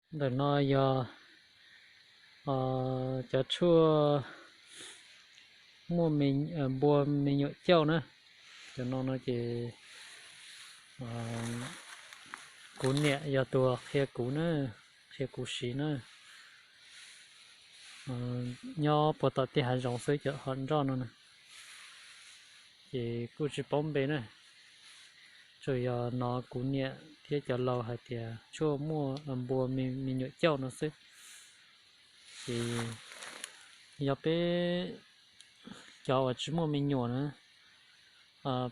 Ntawm no yog cov tshuaj muaj npua me nyuam cauj na. Cov no no ces kuv niam yog tus qhia kuv na, qhia kuv siv na. Nyob puag tom tej hav zoov xwb cov hom nroj no na, ces kuj tsis paub npe na. Tsuas yog hnov kuv niam thiab cov laus hais tias tshuaj muaj npua me nyuam cauj no xwb. Ces yog peb cov uas tsis muaj me nyuam na,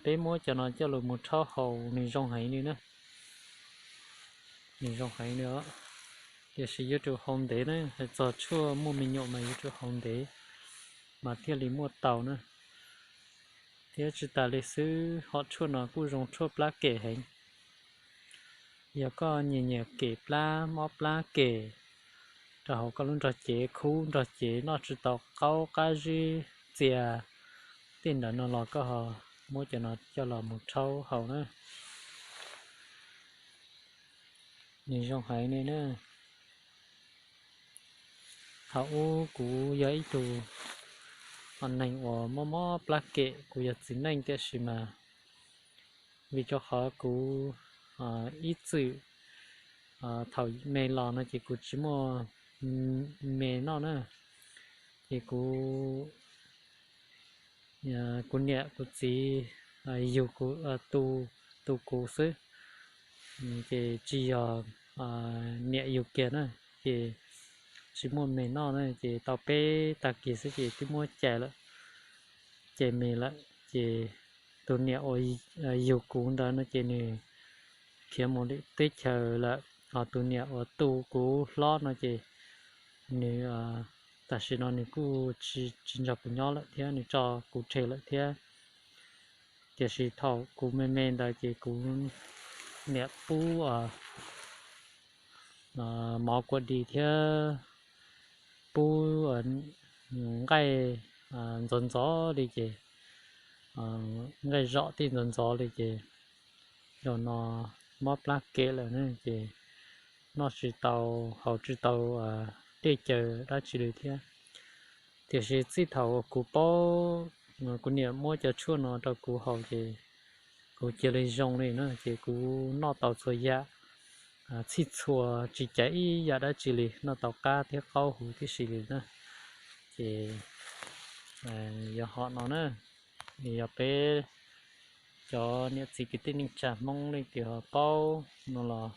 peb muab cov no coj los mus rhaub haus nws zoo heev li na. Nws zoo heev li os. Tiam sis yuav tsum haus ntev na, hais txog tshuaj muaj me nyuam mas yuav tsum haus ntev mas thiaj li muaj tau na. Thiab tsis tas li xwb, hom tshuaj no kuj zoo tshuaj plab kem heev. Yog koj nyiam nyiam kem plab, mob plab kem rau hauv koj lub nrog cev, khub nrog cev, noj tsis tau qaub qab zib txias tej ntawd no los koj ho muab cov no coj los mus rhaub haus na. Nws zoo heev li na. Thaum ub kuv yog ib tug neeg uas mob mob plab kem, kuv yog txiv neej tiam sis mas vim rau qhov kuv ib txwm thaum me los no ces kuv tsis muaj me noj na, ces kuv kuv niam kuv txiv yug kuv, tu, tu kuv xwb, ces tsis yog niam yug kiag na, ces tsis muaj me noj na, ces tau peb tag kis xwb ces twb muab cais lawm, cais me lawm, ces tus niam uas yug kuv ntawd no ces nws khiav mus lwm teb chaws lawm, ho tus niam uas tu kuv hlob no ces nws tam sim no nws kuj tsis nrog kuv nyob lawm thiab, nws tso kuv tseg lawm thiab. Tiam sis thaum kuv me me ntawd ces kuv niam pub mov kua dis thiab pub nqaij ntxov ntxov li ces, nqaij zom tej ntxov ntxov li ces zaum no mob plab kem lawm ne ces noj tsis tau haus tsis tau dej cawv dab tsi li thiab. Tiam sis txij thaum kuv paub, kuv niam muab cov tshuaj no rau kuv haus ces kuv cia li zoo li na, ces kuv noj tau txhua yam, txhij txhua tsis caiv ib yam dab tsi li, noj tau qab thiab qaub huv tib si li na. Ces yog hom no na, yog peb cov niam txiv kwv tij neej tsa Hmoob leej twg ho paub no los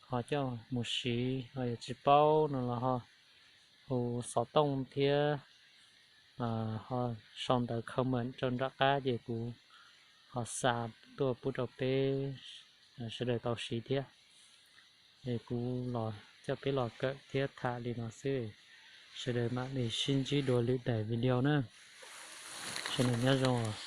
ho coj mus siv, ho yog tsis paub no los ho hu xov tooj thiab ho sau ntawv comment rau nram qab ces kuv ho xa tuaj pub rau peb sawv daws tau siv thiab. Es kuv los coj peb los kawm thiab tham li no xwb, sawv daws mam li sib ntsib dua lwm daim video na. Sawv daws nyob zoo.